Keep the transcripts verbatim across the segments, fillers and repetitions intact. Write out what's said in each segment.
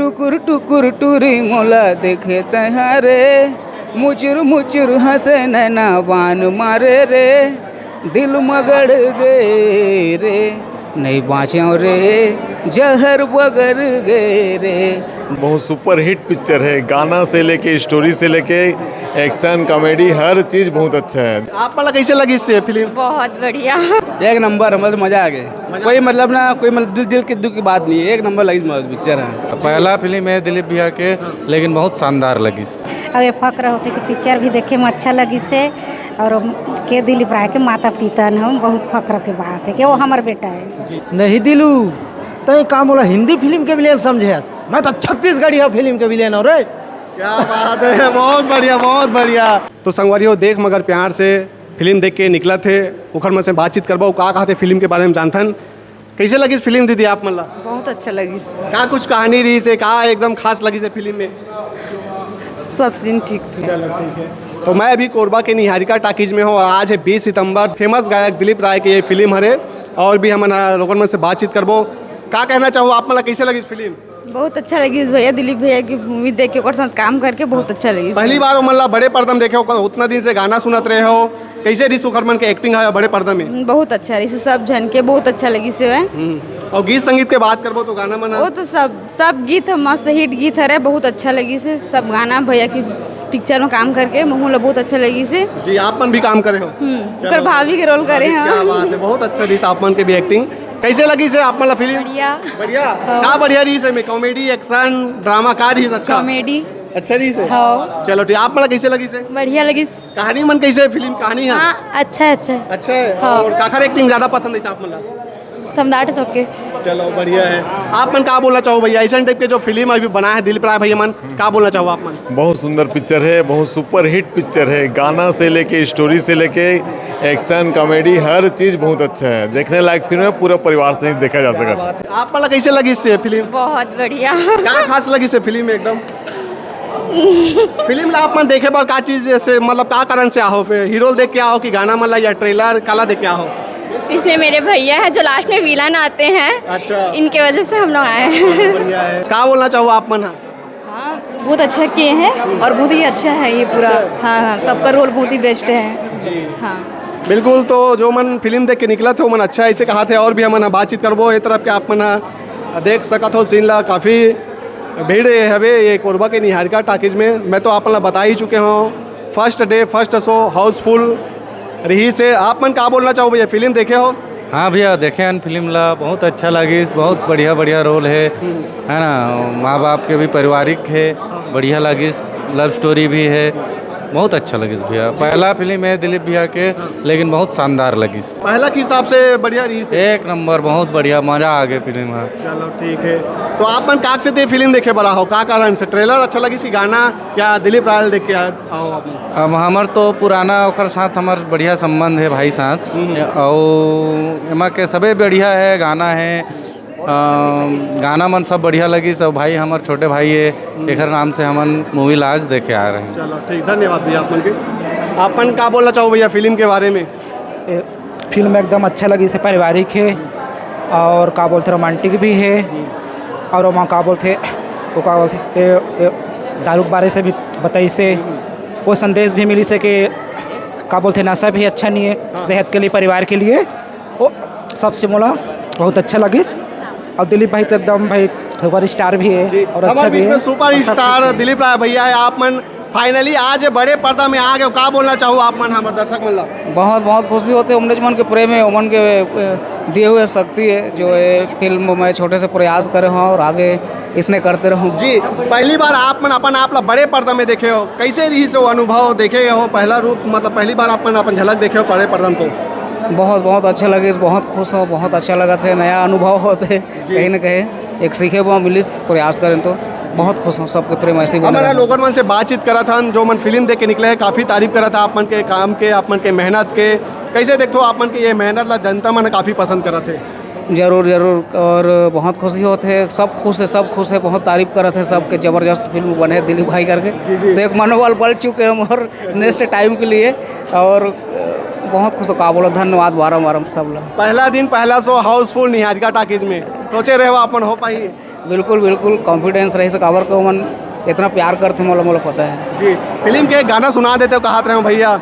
टुकुर टुकुर टूरी मोला देखे तैहारे, मुचुर मुचुर हंसे नैना बान मारे रे, दिल मगड़ गए रे, नहीं बाँचेंव रे, जहर बगर गए रे। बहुत सुपरहिट पिक्चर है, गाना से लेके, स्टोरी से लेके, एक्शन, कॉमेडी, हर चीज़ बहुत अच्छा है। आप वाला कैसे लगी इससे फिल्म? बहुत बढ़िया। एक नंबर, मतलब मजा आ गया। कोई मतलब ना, कोई मतलब दिल, दिल के दुख की बात नहीं है, एक नंबर लगी मस्त पिक्चर है। पहला फिल्म है दिलीप भैया के, लेकिन बहुत शानदार लगी। अब ये फक्र होते कि पिक्चर भी देखे में अच्छा लगी से, और के दिलीप राय के माता पिता न हम बहुत फक्र के बात है कि वो हमार बेटा है। नहीं दिलू, तय का मोला हिंदी फिल्म के विलेन समझे हस? मैं तो छत्तीसगढ़िया फिल्म के विलेन हूँ रे। क्या बात है, बहुत बढ़िया, बहुत बढ़िया। तो संगवारी हो, देख मगर प्यार से फिल्म देख के निकलत हे, ओखर मन से बातचीत करबो, का कहते फिल्म के बारे में जानथन। कैसे लगिस फिल्म दीदी आप मन ला? बहुत अच्छा लगिस। का कुछ कहानी रहिस हे, का एकदम खास लगिस हे फिल्म में? सब सीन ठीक थे। चलो ठीक है। तो मैं अभी कोरबा के निहारिका टॉकीज में हूँ और आज है बीस सितंबर। फेमस गायक दिलीप राय के ये फिल्म हरे और भी हमन लोगन मन से बातचीत करबो। का कहना चाहो आप मन ला, कैसे लगिस फिल्म? बहुत अच्छा लगिस भैया, दिलीप भैया की मूवी देख के ओकर साथ काम करके बहुत अच्छा लगिस। पहली बार ओमन ला बड़े पर्दा में देखे हो, उतना दिन से गाना सुनत रहे हो, कैसे रहिस ओकर मन के एक्टिंग है बड़े पर्दा में? बहुत अच्छा रहिस, सब झन के बहुत अच्छा लगिस हे। हम्म। और गीत संगीत के बात करबो तो गाना मना? वो तो सब, सब गीत ह मस्त हिट गीत हरे, बहुत अच्छा लगिस हे सब गाना भैया की पिक्चर में काम करके महू ला बहुत अच्छा लगिस हे। जी, आप मन भी काम करे हो? हम्म, चलो। ओकर भाभी के रोल करे अरे, हैं। क्या बात है, बहुत अच्छा रहिस आप मन के भी एक्टिंग। कैसे लगिस हे आप मन ला फिल्म? बढ़िया। बढ़िया? हाँ। का बढ़िया रहिस हे में? कॉमेडी, एक्शन, ड्रामा का रहिस हे? अच्छा। कॉमेडी। अच्छा रहिस हे? हाँ। चलो ठीक, आप मन ला कैसे लगिस हे? बढ़िया लगिस। कहानी मन कैसे हे फिल्म कहानी है? हाँ, अच्छा है, अच्छा है। अच्छा है? हाँ। और काखर एक्टिंग ज्यादा पसंद है आप मन ला? सम्राट सबके। चलो बढ़िया है। आप मन का बोलना चाहो भैया, ऐसा टाइप के जो फिल्म अभी बना है दिलीप राय भैया मन, का बोलना चाहो आप मन? बहुत सुंदर पिक्चर है, बहुत सुपरहिट पिक्चर है। गाना से लेके, स्टोरी से लेके, एक्शन, कॉमेडी, हर चीज़ बहुत अच्छा है। देखने लायक फिल्म है, पूरा परिवार से ही देखा जा सकता है। आप मन ला कैसे लगिस हे फिल्म? बहुत बढ़िया। का खास लगिस हे फिल्म में एकदम? फिल्म ला आप मन देखे बर का चीज से, मतलब का कारण से आहो? फिर हीरो देख के आहो कि गाना मन ला या ट्रेलर काला देख के आहो? इसमें मेरे भैया है जो लास्ट में विलन आते हैं। अच्छा। इनके वजह से हम लोग आए हैं। बढ़िया है। का बोलना चाहो आप मन? हाँ, बहुत अच्छा किए हैं और बहुत ही अच्छा है ये पूरा। हाँ, हाँ, सबका रोल बहुत ही बेस्ट है। जी। हाँ। बिल्कुल, तो जो मन फिल्म देख के निकलत हे, ओमन अच्छा ऐसे कहा थे। और भी हमन बातचीत करबो। ये तरफ के आप मन ह देख सकत हो सीन ला, काफ़ी भीड़ हवे ये कोरबा के निहारिका टॉकीज में। मैं तो आप मन ला बता ही चुके हूँ, first day first show Housefull रहिस हे। आप मन का बोलना चाहो भैया, फिल्म देखे हो? हाँ भैया, देखे हन फिल्म ला, बहुत अच्छा लगिस, बहुत बढ़िया बढ़िया रोल है, है ना? माँ बाप के भी पारिवारिक है, बढ़िया लगिस, लव स्टोरी भी है, बहुत अच्छा लगिस भैया। पहला फिल्म है दिलीप भैया के, लेकिन बहुत शानदार लगिस। पहला के हिसाब से बढ़िया रहिस हे। एक नंबर, बहुत बढ़िया, मजा आ गया फिल्म में। चलो ठीक है, तो आप मन काक से ते फिल्म देखे बर आहो, का कारण से? ट्रेलर अच्छा लगिस कि गाना, या दिलीप राय देख के आ-, आओ आप मन? अब हमर तो पुराना ओकर साथ हमर बढ़िया संबंध है भाई साथ। हम्म। अउ एमा के सबे बढ़िया है, गाना है, अ, गाना मन सब बढ़िया लगिस, अउ भाई हमर छोटे भाई है, हम्म। एकर नाम से हमन मूवी लाज देखे आ रहे हैं। चलो ठीक, धन्यवाद भैया आप मन के। आप मन का बोलना चाहो भैया फिल्म के बारे में? ए, फिल्म एकदम अच्छा लगिस हे, पारिवारिक है और का बोलथे रोमांटिक भी है। और ओमा का बोलथे, वो का बोलथे, ए, ए, दारू के बारे से भी बताइस हे, वो संदेश भी मिलिस हे कि का बोलथे नशा भी अच्छा नहीं है सेहत के लिए, परिवार के लिए। वो सबसे मोला बहुत अच्छा लगिस। और दिलीप भाई तो एकदम भाई सुपर स्टार भी है और अच्छा भी है। सुपर स्टार दिलीप राय भैया है। आप मन फाइनली आज बड़े पर्दा में आ गए, का बोलना चाहो आप मन हमर दर्शक मन ला? बहुत बहुत खुशी होथे, ओमनेच मन के प्रेम है, ओमन के, अ, दिए हुए शक्ति है, जो ये फिल्म मैं छोटे से प्रयास करे हूँ और आगे इसने करते रहूँ। जी, पहली बार आप मन अपन आप ला बड़े पर्दा में देखे हो, कैसे रहिस हे वो अनुभव? देखे हो पहला रूप, मतलब पहली बार आप मन अपन झलक देखे हो बड़े पर्दा में तो? बहुत बहुत अच्छा लगिस, बहुत खुश हूँ, बहुत अच्छा लगथे, नया अनुभव होथे, जी। कहीं ना कहीं एक सीखे बर मिलिस, प्रयास करें तो बहुत खुश हूँ। सबके प्रेम ऐसे ही बने हमारा रहे। लोगन मन से बातचीत करत हन, जो मन फिल्म देख के निकले हैं, काफ़ी तारीफ करत है आप मन के काम के, आप मन के मेहनत के। कैसे देखथो आप मन के ये मेहनत ला जनता मन काफ़ी पसंद करत है? जरूर जरूर, और बहुत खुशी होत है, सब खुश है, सब खुश है, बहुत तारीफ करत है सबके। जबरदस्त फिल्म बने है दिलीप भाई करके, जी, जी। तो एक मनोबल बढ़ चुके हैं मोर नेक्स्ट टाइम के लिए, और बहुत खुश हो, का बोलो, धन्यवाद बारम्बार हम सब लोग। पहला दिन पहला शो हाउसफुल निहारिका टॉकीज में। सोचे रहे हो आप मन हो पाही? बिल्कुल, बिल्कुल confidence रहिस, काबर के ओमन इतना प्यार करथे, मोला, मोला पता है। जी, फिल्म के एक गाना सुना देते हो, कहात रहे हो भैया।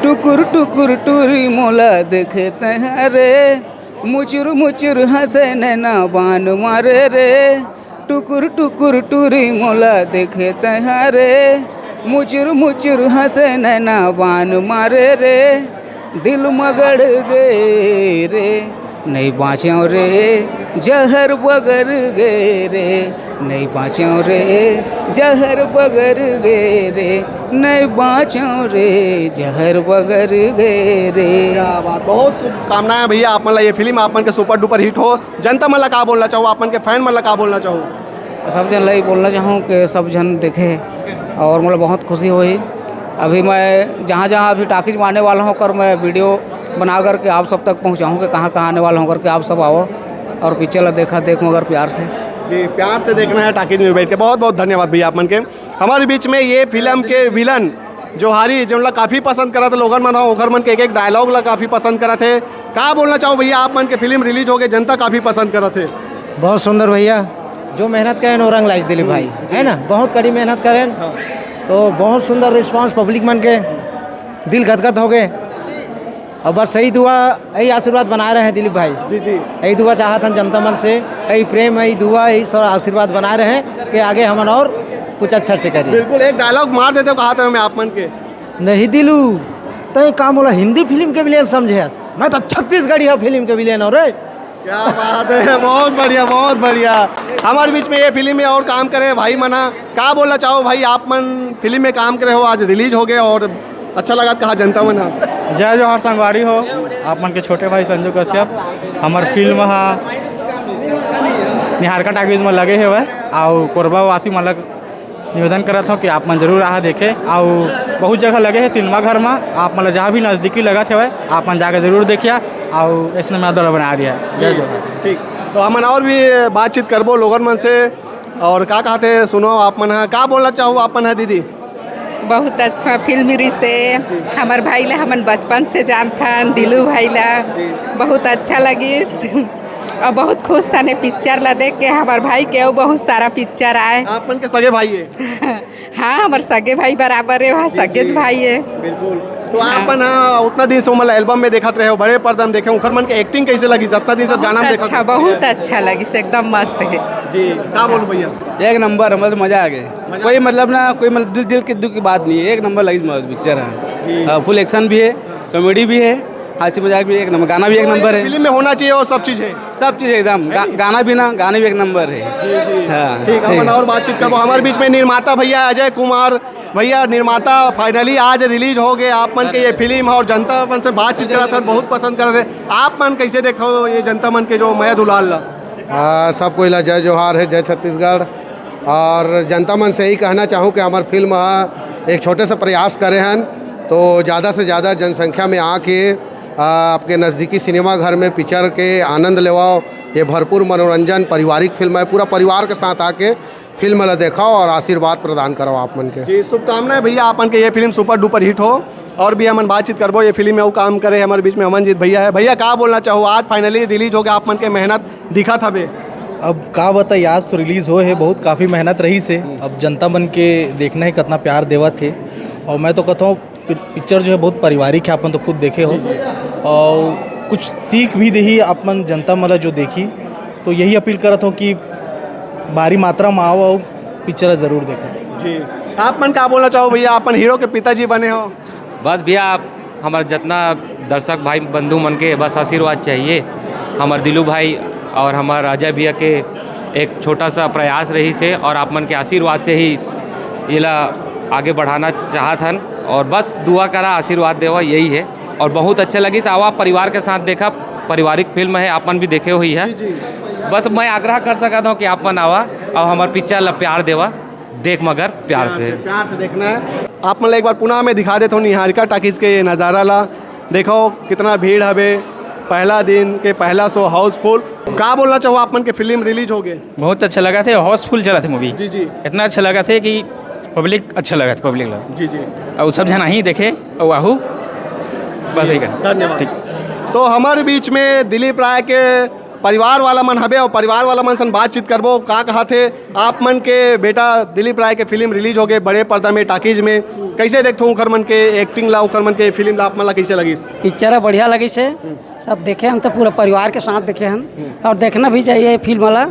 टुकुर टुकुर टूरी मोला देखत है रे, मुचुर मुचुर हंसे नैना बान मारे रे। टुकुर टुकुर टूरी मोला देखत है रे, मुचुर मुचुर हंसे नैना बान मारे रे। दिल मगड़ गे रे, नहीं बाँचेंव रे, जहर बगर गे रे, नहीं बाँचेंव रे, जहर बगर गे रे, नहीं बाँचेंव रे, जहर बगर गे रे। क्या बात, बहुत शुभकामनाएं भैया आप मन ला, ये फिल्म आप मन के super duper hit हो। जनता मन ला का बोलना चाहो, आप मन के fan मन ला का बोलना चाहो? सब झन ला ये बोलना चाहूँ कि सब झन देखे और मोला बहुत खुशी होही। अभी मैं जहाँ जहाँ अभी टॉकीज में आने वाला हूँ, कर मैं वीडियो बना करके आप सब तक पहुँचाऊँ कि कहाँ कहाँ आने वाला हूँ करके, आप सब आओ और पिक्चर ला देखा, देख मगर प्यार से। जी, प्यार से देखना है टॉकीज में बैठ के। बहुत बहुत धन्यवाद भैया आप मन के। हमारे बीच में ये फिल्म के विलन जोहारी, जो ला काफ़ी पसंद करत हे लोगन मन ह, ओखर मन के एक एक डायलॉग ला काफ़ी पसंद करत हे। का बोलना चाहो भैया, आप मन के फिल्म रिलीज हो गए, जनता काफ़ी पसंद करत हे। बहुत सुंदर भैया, जो मेहनत करें वो रंग लाइज दिलीप भाई, है ना, बहुत कड़ी मेहनत करें। हाँ। तो बहुत सुंदर रिस्पांस पब्लिक मन के, दिल गदगद हो गए। और बस यही दुआ, यही आशीर्वाद बनाए रहे दिलीप भाई। जी, जी। यही दुआ चाहत हन जनता मन से, यही प्रेम, यही दुआ, यही सब आशीर्वाद बनाए रहे कि आगे हमन और कुछ अच्छा से करिए। बिल्कुल, एक डायलॉग मार देते हो, कहात रहे मैं आप मन के। नहीं दिलू, तय का मोला हिंदी फिल्म के विलेन समझे हस? मैं तो छत्तीसगढ़िया फिल्म के विलेन हूँ रे। क्या बात है, बहुत बढ़िया, बहुत बढ़िया। हमारे बीच में ये फिल्म में और काम करे भाई मन ह, का बोलना चाहो भाई, आप मन फिल्म में काम करे हो, आज रिलीज हो गए और अच्छा लगा, कहा जनता मन ह। जय जोहार संगवारी हो, आप मन के छोटे भाई संजू कश्यप। हमर फिल्म ह निहारिका टॉकीज में लगे हवय, अउ कोरबा वासी मन ल निवेदन करत हव कि आप मन जरूर आहा देखे, अउ बहुत जगह लगे हे सिनेमा घर म, आप मन ल जहाँ भी नजदीकी लगत हवय, आप मन जाके जरूर देखिया, अउ ऐसने मैं दौड़ बना रही है। जय जोहार। ठीक, तो हमन और भी बातचीत करबो लोगन मन से। और का कहते, सुनो आप मन ह, का बोलना चाहो आप मन ह दीदी? बहुत अच्छा फिल्म रिसे, हमर भाई ला हमन बचपन से जानथन, दिलू भाई ला। बहुत अच्छा लगिस और बहुत खुश हन पिक्चर ला देख के। हमर भाई के अउ बहुत सारा पिक्चर आए। आप मन के सगे भाई है? हाँ, हमर सगे भाई बराबर है, वहाँ जी, सगे जी। भाई है। बिल्कुल। तो आप हाँ। मन ह उतना दिन से ओमन ला एल्बम में देखत रहे हो, बड़े पर्दा में देखे, उखर मन के एक्टिंग कैसे लगी? उतना दिन से बहुत गाना में देखत अच्छा, रहे हो। बहुत अच्छा लगिस, एकदम मस्त है। जी, का बोलू भैया? एक नंबर, मतलब मजा आ गए। मजा कोई आ गया। मतलब ना, कोई मतलब दिल, दिल के दुख की बात नहीं है, एक नंबर लगी मस्त पिक्चर है। जी। हाँ, फुल एक्शन भी है, कॉमेडी भी है, हंसी मजाक भी एक नंबर, गाना भी एक नंबर है। फिल्म में होना चाहिए वो सब चीज़ है। सब चीज़ एकदम, है गा-, नहीं? गाना भी ना, गाना भी एक नंबर है। जी, जी। हाँ, ठीक है, ठीक। हमन और बातचीत करबो। हमारे बीच में निर्माता भैया अजय कुमार, भैया निर्माता, finally आज रिलीज हो गए आप मन के ये फिल्म और जनता मन से बातचीत करत हन, बहुत पसंद करत हे। आप मन कैसे देखो ये जनता मन के जो मया दुलार ला? हाँ, सब कोई ला जय जोहार है, जय छत्तीसगढ़। और जनता मन से यही कहना चाहूँ कि हमार फिल्म ह एक छोटे से प्रयास करे हन, तो ज़्यादा से ज़्यादा जनसंख्या में आके, आ, आपके नज़दीकी सिनेमा घर में पिक्चर के आनंद लेवाओ। ये भरपूर मनोरंजन, पारिवारिक फिल्म है, पूरा परिवार के साथ आके फिल्म ला देखाओ और आशीर्वाद प्रदान करो आप मन के। जी, शुभकामनाएं भैया, आप मन के ये फिल्म super duper hit हो। और भी हमन बातचीत करबो, ये फिल्म में वो काम करे हमारे बीच में अमनजीत भैया है। भैया, का बोलना चाहो, आज finally रिलीज हो गया, आप मन के मेहनत दिखत हवे। अब का बताई, आज तो रिलीज होए हे, बहुत काफ़ी मेहनत रहिस हे। अब जनता मन के देखना हे कितना प्यार देवत हे। और मैं तो कहता हूँ पि-, पिक्चर जो है बहुत पारिवारिक है, आप मन तो खुद देखे हो। और कुछ सीख भी देही आप मन जनता मन ला जो देखी, तो यही अपील करत हूँ कि भारी मात्रा में आओ और पिक्चर ला जरूर देखो। जी, आप मन का बोलना चाहो भैया, अपन हीरो के पिताजी बने हो? बस भैया, आप हमारे जितना दर्शक भाई बंधु मन के बस आशीर्वाद चाहिए। हमारे दिलू भाई और हमारे राजा भैया के एक छोटा सा प्रयास रहिस हे और आप मन के आशीर्वाद से ही येला आगे बढ़ाना चाहत हन। और बस दुआ करा, आशीर्वाद देवा, यही है। और बहुत अच्छा लगिस, आवा परिवार के साथ देखा, पारिवारिक फिल्म है, आप मन भी देखे हुई है। जी, जी। बस मैं आग्रह कर सकत हूँ कि आप मन आवा और हमारे पिक्चर ला प्यार देवा, देख मगर प्यार प्यार से। से, प्यार से देखना है। आप मन ला एक बार पुनः मैं दिखा देता हूँ निहारिका टॉकीज के ये नज़ारा ला। देखो कितना भीड़ हवे, पहला दिन के पहला शो हाउसफुल। का बोलना चाहो, आप मन के फिल्म रिलीज हो गए? बहुत अच्छा लगा थे, हाउसफुल चला थे मूवी। जी, जी। इतना अच्छा लगा थे कि पब्लिक अच्छा लगा था, पब्लिक लगा। जी, जी। और सब जना ही देखे और वाहू, बस यही कहना। धन्यवाद। ठीक। तो हमारे बीच में दिलीप राय के परिवार वाला मन हबे और परिवार वाला मन सन बातचीत करबो, का कहाथे। आप मन के बेटा दिलीप राय के फिल्म रिलीज हो गए बड़े पर्दा में, टॉकीज में, कैसे देखथो उखर मन के एक्टिंग ला, उखर मन के फिल्म ला, आप मन ला कैसे लगिस? पिक्चर ह बढ़िया लगिस हे। सब देखे हन तो पूरा परिवार के साथ देखे हन और देखना भी चाहिए ये फिल्म वाला।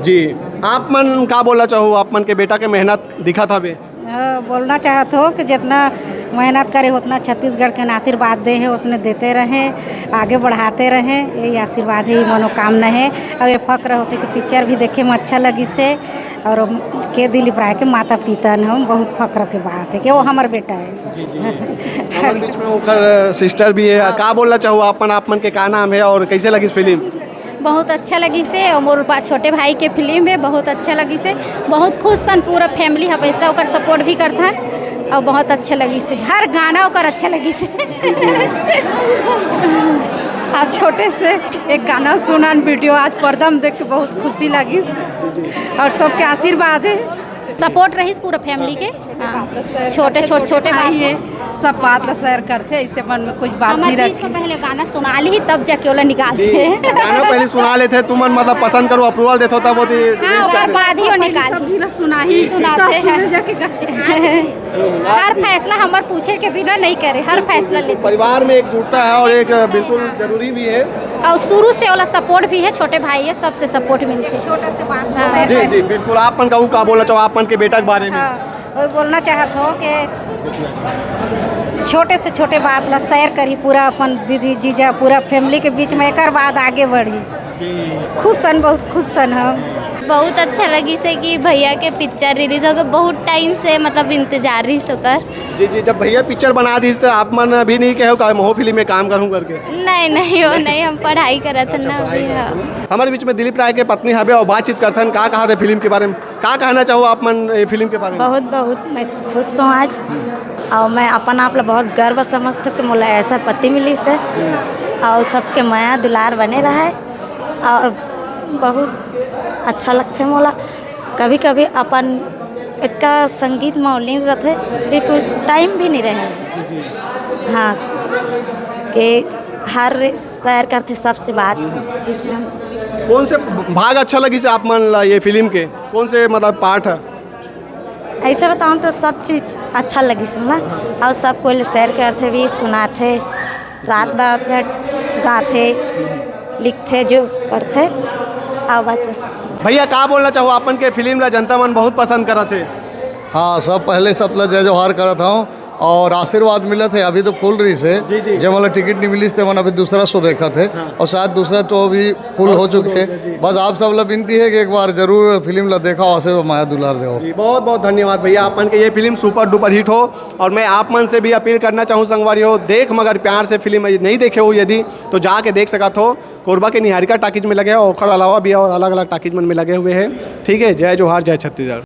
जी, आप मन का बोलना चाहो? आप मन के बेटा के मेहनत दिखत हवे। अ, बोलना चाहत हो कि जितना मेहनत करे उतना छत्तीसगढ़ के आशीर्वाद दे हे, उतने देते रहे, आगे बढ़ाते रहे, यही आशीर्वाद है, यही मनोकामना है। अब ये फक्र होते कि पिक्चर भी देखे में अच्छा लगिस हे और के दिलीप राय के माता पिता न हम बहुत फक्र के बात है कि वो हमार बेटा है। हमारे बीच में ओकर सिस्टर भी है। का बोलना चाहो आप मन, आप मन के का नाम है और कैसे लगिस फिल्म? बहुत अच्छा लगिस हे और मोर बा-, छोटे भाई के फिल्म है, बहुत अच्छा लगिस हे। बहुत खुश सन, पूरा फैमिली हमेशा ओकर सपोर्ट भी करथन और बहुत अच्छा लगिस हे, हर गाना ओकर अच्छा लगिस हे। आज छोटे से एक गाना सुनान वीडियो आज पर्दा में देख के बहुत खुशी लगिस और सबके आशीर्वाद है। सपोर्ट रहिस पूरा फैमिली के। हाँ। छोटे छोट छोटे भाई भाई है, सब बात ला शेयर करथे, ऐसे मन में कुछ बात हमारे नहीं बीच में रखे। पहले गाना सुना ली, तब जाके ओला निकालते जी, हैं। गाना पहले सुना लेते हैं, तुमन मतलब पसंद करो, अप्रूवल देते हो, तब होती हाँ, release ओकर करते हैं। बाद ही वो निकाल सब जिला सुना ही, सुनाते तब सुने हैं। जाके गाए। हर फैसला हमार पूछे के बिना नहीं करे, हर फैसला लेते हैं। परिवार में एकजुटता है और एक बिल्कुल जरूरी भी है। और शुरू से ओला सपोर्ट भी है, छोटे भाई है, सबसे सपोर्ट मिलते हैं। छोटा से बात हाँ। जी, जी, बिल्कुल। आप मन का, का बोलना चाहो आप मन के बेटा के बारे में? हाँ, और बोलना चाहत हो कि छोटे से छोटे बात ला शेयर करी पूरा अपन दीदी, जीजा, पूरा फैमिली के बीच में, एकर बाद आगे बढ़ी। खुश सन, बहुत खुश सन हम। बहुत अच्छा लगिस हे कि भैया के पिक्चर रिलीज हो गए, बहुत टाइम से मतलब इंतजार रहिस ओकर। जी, जी, जब भैया पिक्चर बना दिस तो आप मन भी नहीं कहो का मोहो फिल्म में काम करूँ करके? नहीं, नहीं, वो नहीं, हम पढ़ाई करत हन अच्छा, ना पढ़ाई अभी, करत हाँ। हन। हमारे बीच में दिलीप राय के पत्नी हबे और बातचीत करथन, का कहाथे फिल्म के बारे में, का कहना चाहो आप मन ये फिल्म के बारे में? बहुत बहुत मैं खुश हूँ आज, और मैं अपन आप ला बहुत गर्व समझथों कि मोला ऐसा पति मिलिस हे, और सबके मया दुलार बने रहे, और बहुत अच्छा लगथे मोला। कभी कभी अपन इतना संगीत में लीन रथे, फिर कोई टाइम भी नहीं रहे। हाँ, कि हर शेयर करथे सबसे बात, जितना कौन से भाग अच्छा लगिस आप मन ला ये फिल्म के? कौन से मतलब पार्ट है? ऐसे बताऊँ तो सब चीज अच्छा लगिस मोला, और सब कोई शेयर करथे भी, सुनाथे, रात बात भर गाथे, लिखथे, जो करथे, और बस, बस। भैया, का बोलना चाहो? अपन के फिल्म ला जनता मन बहुत पसंद करत हे। हाँ, सब पहले सब ला जय जोहार करत हूँ और आशीर्वाद मिलत हे। अभी तो फुल रहिस हे, जी, जी। जे मन ला टिकट नहीं मिलिस ते मन अभी दूसरा शो देखत हे हाँ। और शायद दूसरा शो भी फुल और हो फुल चुके हो हे। गया, जी। बस आप सब ला विनती हे कि एक बार जरूर फिल्म ला देखो, आशीर्वाद, मया दुलार देवो। जी, बहुत बहुत धन्यवाद भैया, अपन के ये फिल्म सुपर डुपर हिट हो। और मैं आप मन से भी अपील करना चाहूँ संगवारी हो, देख मगर प्यार से फिल्म नहीं देखे हो यदि, तो जाके देख सकत हो। कोरबा के निहारिका टॉकीज में लगे हे, ओखर अलावा भी और अलग-अलग टॉकीज मन में लगे हुए हे। ठीक है, जय जोहार, जय छत्तीसगढ़।